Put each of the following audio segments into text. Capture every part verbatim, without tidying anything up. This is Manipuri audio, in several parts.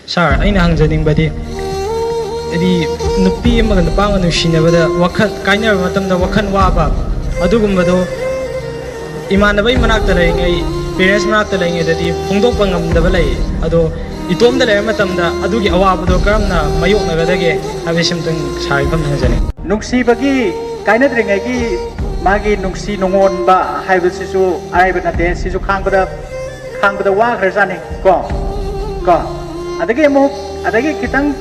ꯁꯥꯔ, ꯑꯩꯅ ꯍꯪꯖꯅꯤꯡꯕꯗꯤ, ꯍꯥꯏꯗꯤ, ꯅꯨꯄꯤ ꯑꯃꯒ ꯅꯨꯄꯥ ꯑꯃꯒ ꯅꯨꯡꯁꯤꯅꯕꯗ ꯋꯥꯈꯜ, ꯀꯥꯏꯅꯔꯕ ꯃꯇꯝꯗ ꯋꯥꯈꯜ ꯋꯥꯕ, ꯑꯗꯨꯒꯨꯝꯕꯗꯣ ꯏꯃꯥꯟꯅꯕꯒꯤ ꯃꯅꯥꯛꯇ ꯂꯩꯔꯤꯉꯩ, ꯄꯦꯔꯦꯟꯁ ꯃꯅꯥꯛꯇ ꯂꯩꯔꯤꯉꯩꯗꯗꯤ ꯐꯣꯡꯗꯣꯛꯄ ꯉꯝꯗꯕ ꯂꯩ꯫ ꯑꯗꯣ ꯏꯇꯣꯝꯗ ꯂꯩꯔ ꯃꯇꯝꯗ ꯑꯗꯨꯒꯤ ꯑꯋꯥꯕꯗꯣ ꯀꯔꯝꯅ ꯃꯥꯌꯣꯛꯅꯒꯗꯒꯦ ꯍꯥꯏꯕꯁꯤꯃꯇꯪ ꯁꯥꯔ ꯏꯐꯝꯗ ꯍꯪꯖꯅꯤꯡꯉꯤ꯫ ꯅꯨꯡꯁꯤꯕꯒꯤ, ꯀꯥꯏꯅꯗ꯭ꯔꯤꯉꯩꯒꯤ ꯃꯥꯒꯤ ꯅꯨꯡꯁꯤ ꯅꯨꯡꯉꯣꯟꯕ ꯍꯥꯏꯕꯁꯤꯁꯨ ꯑꯔꯥꯏꯕ ꯅꯠꯇꯦ꯫ ꯁꯤꯁꯨ ꯈꯥꯡꯕꯗ, ꯈꯥꯡꯕꯗ ꯋꯥꯈ꯭ꯔꯖꯥꯠꯅꯤ ꯀꯣ꯫ ꯀꯣ, ꯑꯗꯒꯤ ꯑꯃꯨꯛ, ꯑꯗꯒꯤ ꯈꯤꯇꯪ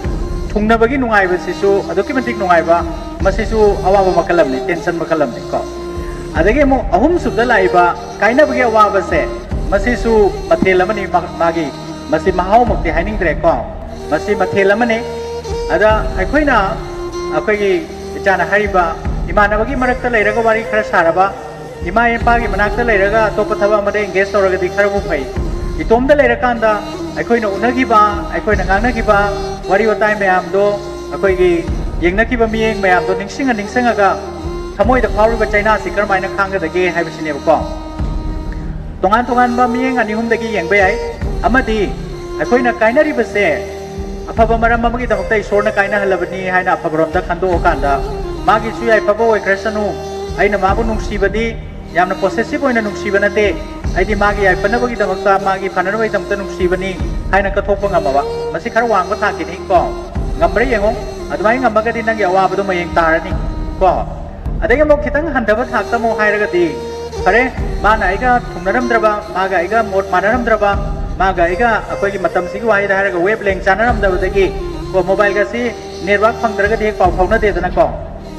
ꯊꯨꯡꯅꯕꯒꯤ ꯅꯨꯡꯉꯥꯏꯕꯁꯤꯁꯨ ꯑꯗꯨꯛꯀꯤ ꯃꯇꯤꯛ ꯅꯨꯡꯉꯥꯏꯕ, ꯃꯁꯤꯁꯨ ꯑꯋꯥꯕ ꯃꯈꯜ ꯑꯃꯅꯤ, ꯇꯦꯟꯁꯟ ꯃꯈꯜ ꯑꯃꯅꯤ ꯀꯣ꯫ ꯑꯗꯒꯤ ꯑꯃꯨꯛ ꯑꯍꯨꯝꯁꯨꯕꯗ ꯂꯥꯛꯏꯕ ꯀꯥꯏꯅꯕꯒꯤ ꯑꯋꯥꯕꯁꯦ, ꯃꯁꯤꯁꯨ ꯃꯊꯦꯜ ꯑꯃꯅꯤ꯫ ꯃꯥ-, ꯃꯥꯒꯤ, ꯃꯁꯤ ꯃꯍꯥꯎꯃꯛꯇꯤ ꯍꯥꯏꯅꯤꯡꯗ꯭ꯔꯦ ꯀꯣ, ꯃꯁꯤ ꯃꯊꯦꯜ ꯑꯃꯅꯤ꯫ ꯑꯗ ꯑꯩꯈꯣꯏꯅ, ꯑꯩꯈꯣꯏꯒꯤ ꯏꯆꯥꯅ ꯍꯥꯏꯔꯤꯕ, ꯏꯃꯥꯟꯅꯕꯒꯤ ꯃꯔꯛꯇ ꯂꯩꯔꯒ ꯋꯥꯔꯤ ꯈꯔ ꯁꯥꯔꯕ, ꯏꯃꯥ ꯏꯄꯥꯒꯤ ꯃꯅꯥꯛꯇ ꯂꯩꯔꯒ ꯑꯇꯣꯞꯄ ꯊꯕꯛ ꯑꯃꯗ ꯑꯦꯡꯒꯦꯖ ꯇꯧꯔꯒꯗꯤ ꯈꯔꯕꯨ ꯐꯩ꯫ ꯏꯇꯣꯝꯗ ꯂꯩꯔꯀꯥꯟꯗ ꯑꯩꯈꯣꯏꯅ ꯎꯅꯈꯤꯕ, ꯑꯩꯈꯣꯏꯅ ꯉꯥꯡꯅꯈꯤꯕ ꯋꯥꯔꯤ ꯋꯥꯇꯥꯏ ꯃꯌꯥꯝꯗꯣ, ꯑꯩꯈꯣꯏꯒꯤ ꯌꯦꯡꯅꯈꯤꯕ ꯃꯤꯠꯌꯦꯡ ꯃꯌꯥꯝꯗꯣ ꯅꯤꯡꯁꯤꯡꯉ ꯅꯤꯡꯁꯤꯡꯉꯒ ꯊꯃꯣꯏꯗ ꯐꯥꯎꯔꯤꯕ ꯆꯩꯅꯥꯁꯤ ꯀꯔꯝꯍꯥꯏꯅ ꯈꯥꯡꯒꯗꯒꯦ ꯍꯥꯏꯕꯁꯤꯅꯦꯕꯀꯣ꯫ ꯇꯣꯉꯥꯟ ꯇꯣꯉꯥꯟꯕ ꯃꯤꯠꯌꯦꯡ ꯑꯅꯤ ꯑꯍꯨꯝꯗꯒꯤ ꯌꯦꯡꯕ ꯌꯥꯏ꯫ ꯑꯃꯗꯤ ꯑꯩꯈꯣꯏꯅ ꯀꯥꯏꯅꯔꯤꯕꯁꯦ ꯑꯐꯕ ꯃꯔꯝ ꯑꯃꯒꯤꯗꯃꯛꯇ ꯏꯁꯣꯔꯅ ꯀꯥꯏꯅꯍꯜꯂꯕꯅꯤ ꯍꯥꯏꯅ ꯑꯐꯕꯔꯣꯝꯗ ꯈꯟꯗꯣꯛꯑꯀꯥꯟꯗ, ꯃꯥꯒꯤꯁꯨ ꯌꯥꯏꯐꯕ ꯑꯣꯏꯈ꯭ꯔꯁꯅꯨ, ꯑꯩꯅ ꯃꯥꯕꯨ ꯅꯨꯡꯁꯤꯕꯗꯤ ꯌꯥꯝꯅ ꯄꯣꯁꯦꯁꯤꯚ ꯑꯣꯏꯅ ꯅꯨꯡꯁꯤꯕ ꯅꯠꯇꯦ, ꯑꯩꯗꯤ ꯃꯥꯒꯤ ꯌꯥꯏꯐꯅꯕꯒꯤꯗꯃꯛꯇ, ꯃꯥꯒꯤ ꯐꯅꯅꯕꯒꯤꯗꯃꯛꯇ ꯅꯨꯡꯁꯤꯕꯅꯤ ꯍꯥꯏꯅ ꯀꯠꯊꯣꯛꯄ ꯉꯝꯃꯕ, ꯃꯁꯤ ꯈꯔ ꯋꯥꯡꯕ ꯊꯥꯛꯀꯤꯅꯤ ꯀꯣ꯫ ꯉꯝꯕ꯭ꯔꯥ ꯌꯦꯡꯉꯣ꯫ ꯑꯗꯨꯃꯥꯏꯅ ꯉꯝꯃꯒꯗꯤ ꯅꯪꯒꯤ ꯑꯋꯥꯕꯗꯣ ꯃꯌꯦꯡ ꯇꯥꯔꯅꯤ ꯀꯣ꯫ ꯑꯗꯒꯤ ꯑꯃꯨꯛ ꯈꯤꯇꯪ ꯍꯟꯊꯕ ꯊꯥꯛꯇ ꯑꯃꯨꯛ ꯍꯥꯏꯔꯒꯗꯤ, ꯐꯔꯦ, ꯃꯥꯅ ꯑꯩꯒ ꯊꯨꯡꯅꯔꯝꯗ꯭ꯔꯕ, ꯃꯥꯒ ꯑꯩꯒ ꯃꯣꯠ ꯃꯥꯟꯅꯔꯝꯗ꯭ꯔꯕ, ꯃꯥꯒ ꯑꯩꯒ, ꯑꯩꯈꯣꯏꯒꯤ ꯃꯇꯝꯁꯤꯒꯤ ꯋꯥꯍꯩꯗ ꯍꯥꯏꯔꯒ ꯋꯦꯕ ꯂꯦꯡ ꯆꯥꯟꯅꯔꯝꯗꯕꯗꯒꯤ ꯀꯣ, ꯃꯣꯕꯥꯏꯜꯒꯁꯤ ꯅꯦꯠꯋꯥꯔꯛ ꯐꯪꯗ꯭ꯔꯒꯗꯤ ꯍꯦꯛ ꯄꯥꯎ ꯐꯥꯎꯅꯗꯦꯗꯅꯀꯣ꯫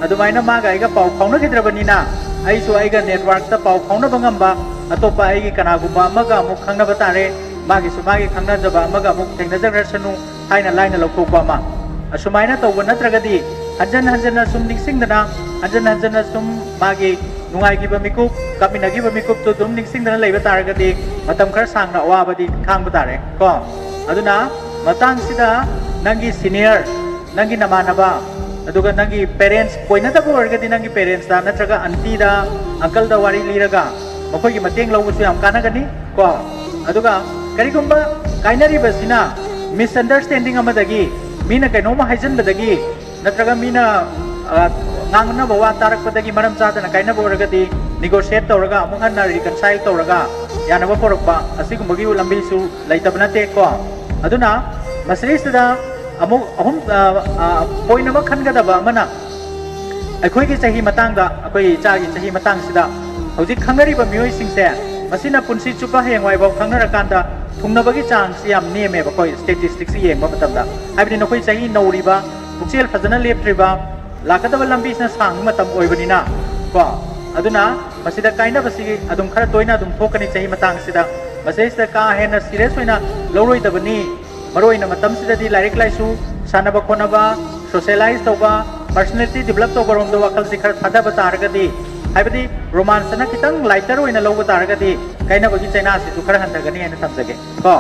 ꯑꯗꯨꯃꯥꯏꯅ ꯃꯥꯒ ꯑꯩꯒ ꯄꯥꯎ ꯐꯥꯎꯅꯈꯤꯗ꯭ꯔꯕꯅꯤꯅ, ꯑꯩꯁꯨ ꯑꯩꯒ ꯅꯦꯠꯋꯥꯔꯛꯇ ꯄꯥꯎ ꯐꯥꯎꯅꯕ ꯉꯝꯕ ꯑꯇꯣꯞꯄ ꯑꯩꯒꯤ ꯀꯅꯥꯒꯨꯝꯕ ꯑꯃꯒ ꯑꯃꯨꯛ ꯈꯪꯅꯕ ꯇꯥꯔꯦ, ꯃꯥꯒꯤꯁꯨ ꯃꯥꯒꯤ ꯈꯪꯅꯖꯕ ꯑꯃꯒ ꯑꯃꯨꯛ ꯊꯦꯡꯅꯖꯈ꯭ꯔꯁꯅꯨ ꯍꯥꯏꯅ ꯂꯥꯏꯅ ꯂꯧꯊꯣꯛꯄ ꯑꯃ꯫ ꯑꯁꯨꯃꯥꯏꯅ ꯇꯧꯕ ꯅꯠꯇ꯭ꯔꯒꯗꯤ, ꯍꯟꯖꯟ ꯍꯟꯖꯟꯅ ꯁꯨꯝ ꯅꯤꯡꯁꯤꯡꯗꯅ, ꯍꯟꯖꯟ ꯍꯟꯖꯟꯅ ꯁꯨꯝ ꯃꯥꯒꯤ ꯅꯨꯡꯉꯥꯏꯈꯤꯕ ꯃꯤꯀꯨꯞ, ꯀꯥꯞꯃꯤꯟꯅꯈꯤꯕ ꯃꯤꯀꯨꯞꯇꯨ ꯑꯗꯨꯝ ꯅꯤꯡꯁꯤꯡꯗꯅ ꯂꯩꯕ ꯇꯥꯔꯒꯗꯤ, ꯃꯇꯝ ꯈꯔ ꯁꯥꯡꯅ ꯑꯋꯥꯕꯗꯤ ꯈꯥꯡꯕ ꯇꯥꯔꯦ ꯀꯣ꯫ ꯑꯗꯨꯅ ꯃꯇꯥꯡꯁꯤꯗ ꯅꯪꯒꯤ ꯁꯤꯅꯤꯌꯔ, ꯅꯪꯒꯤ ꯅꯃꯥꯟꯅꯕ, ꯑꯗꯨꯒ ꯅꯪꯒꯤ ꯄꯦꯔꯦꯟꯁ, ꯀꯣꯏꯅꯗꯕ ꯑꯣꯏꯔꯒꯗꯤ ꯅꯪꯒꯤ ꯄꯦꯔꯦꯟꯁꯇ ꯅꯠꯇ꯭ꯔꯒ ꯑꯟꯇꯤꯗ, ꯑꯪꯀꯜꯗ ꯋꯥꯔꯤ ꯂꯤꯔꯒ ꯃꯈꯣꯏꯒꯤ ꯃꯇꯦꯡ ꯂꯧꯕꯁꯨ ꯌꯥꯝ ꯀꯥꯟꯅꯒꯅꯤ ꯀꯣ꯫ ꯑꯗꯨꯒ ꯀꯔꯤꯒꯨꯝꯕ ꯀꯥꯏꯅꯔꯤꯕꯁꯤꯅ ꯃꯤꯁꯑꯟꯗꯔꯁ꯭ꯇꯦꯟꯗꯤꯡ ꯑꯃꯗꯒꯤ, ꯃꯤꯅ ꯀꯩꯅꯣꯝꯃ ꯍꯥꯏꯖꯟꯕꯗꯒꯤ, ꯅꯠꯇ꯭ꯔꯒ ꯃꯤꯅ, ꯑ, ꯉꯥꯡꯅꯕ ꯋꯥ ꯇꯥꯔꯛꯄꯗꯒꯤ ꯃꯔꯝ ꯆꯥꯗꯅ ꯀꯥꯏꯅꯕ ꯑꯣꯏꯔꯒꯗꯤ, ꯅꯤꯒꯣꯁꯤꯌꯦꯠ ꯇꯧꯔꯒ ꯑꯃꯨꯛ ꯍꯟꯅ ꯔꯤꯀꯟꯁꯥꯏꯜ ꯇꯧꯔꯒ ꯌꯥꯅꯕ ꯄꯨꯔꯛꯄ, ꯑꯁꯤꯒꯨꯝꯕꯒꯤ ꯂꯝꯕꯤꯁꯨ ꯂꯩꯇꯕ ꯅꯠꯇꯦ ꯀꯣ꯫ ꯑꯗꯨꯅ ꯃꯁꯤꯗꯩꯁꯤꯗ ꯑꯃꯨꯛ ꯑꯍꯨꯝ, ꯑ, ꯑ, ꯄꯣꯏꯟ ꯑꯃ ꯈꯟꯒꯗꯕ ꯑꯃꯅ, ꯑꯩꯈꯣꯏꯒꯤ ꯆꯍꯤ ꯃꯇꯥꯡꯗ, ꯑꯩꯈꯣꯏ ꯏꯆꯥꯒꯤ ꯆꯍꯤ ꯃꯇꯥꯡꯁꯤꯗ ꯍꯧꯖꯤꯛ ꯈꯪꯅꯔꯤꯕ ꯃꯤꯑꯣꯏꯁꯤꯡꯁꯦ, ꯃꯁꯤꯅ ꯄꯨꯟꯁꯤ ꯆꯨꯞꯄ ꯍꯌꯦꯡꯋꯥꯏꯐꯥꯎ ꯈꯪꯅꯔꯀꯥꯟꯗ ꯊꯨꯡꯅꯕꯒꯤ ꯆꯥꯡꯁꯤ ꯌꯥꯝ ꯅꯦꯝꯃꯦꯕ, ꯑꯩꯈꯣꯏ ꯁ꯭ꯇꯦꯇꯤꯁꯇꯤꯛꯁꯤ ꯌꯦꯡꯕ ꯃꯇꯝꯗ꯫ ꯍꯥꯏꯕꯗꯤ ꯅꯈꯣꯏ ꯆꯍꯤ ꯅꯧꯔꯤꯕ, ꯄꯨꯛꯆꯦꯜ ꯐꯖꯅ ꯂꯦꯞꯇ꯭ꯔꯤꯕ, ꯂꯥꯛꯀꯗꯕ ꯂꯝꯕꯤꯁꯤꯅ ꯁꯥꯡꯕ ꯃꯇꯝ ꯑꯣꯏꯕꯅꯤꯅ ꯀꯣ꯫ ꯑꯗꯨꯅ ꯃꯁꯤꯗ ꯀꯥꯏꯅꯕꯁꯤ ꯑꯗꯨꯝ ꯈꯔ ꯇꯣꯏꯅ ꯑꯗꯨꯝ ꯊꯣꯛꯀꯅꯤ ꯆꯍꯤ ꯃꯇꯥꯡꯁꯤꯗ꯫ ꯃꯁꯤꯗꯩꯁꯤꯗ ꯀꯥ ꯍꯦꯟꯅ ꯁꯤꯔꯤꯌꯁ ꯑꯣꯏꯅ ꯂꯧꯔꯣꯏꯗꯕꯅꯤ꯫ ꯃꯔꯨꯑꯣꯏꯅ ꯃꯇꯝꯁꯤꯗꯗꯤ ꯂꯥꯏꯔꯤꯛ ꯂꯥꯏꯁꯨ, ꯁꯥꯟꯅꯕ ꯈꯣꯠꯅꯕ, ꯁꯣꯁꯤꯌꯦꯂꯥꯏꯁ ꯇꯧꯕ, ꯄꯔꯁꯣꯅꯦꯂꯤꯇꯤ ꯗꯤꯕꯂꯞ ꯇꯧꯕꯔꯣꯝꯗ ꯋꯥꯈꯜꯁꯤ ꯈꯔ ꯊꯥꯗꯕ ꯇꯥꯔꯒꯗꯤ, ꯍꯥꯏꯕꯗꯤ ꯔꯣꯃꯥꯟꯁꯇꯅ ꯈꯤꯇꯪ ꯂꯥꯏꯇꯔ ꯑꯣꯏꯅ ꯂꯧꯕ ꯇꯥꯔꯒꯗꯤ ꯀꯥꯏꯅꯕꯒꯤ ꯆꯩꯅꯥꯁꯤꯁꯨ ꯈꯔ ꯍꯟꯊꯒꯅꯤ ꯍꯥꯏꯅ ꯊꯝꯖꯒꯦ ꯀꯣ꯫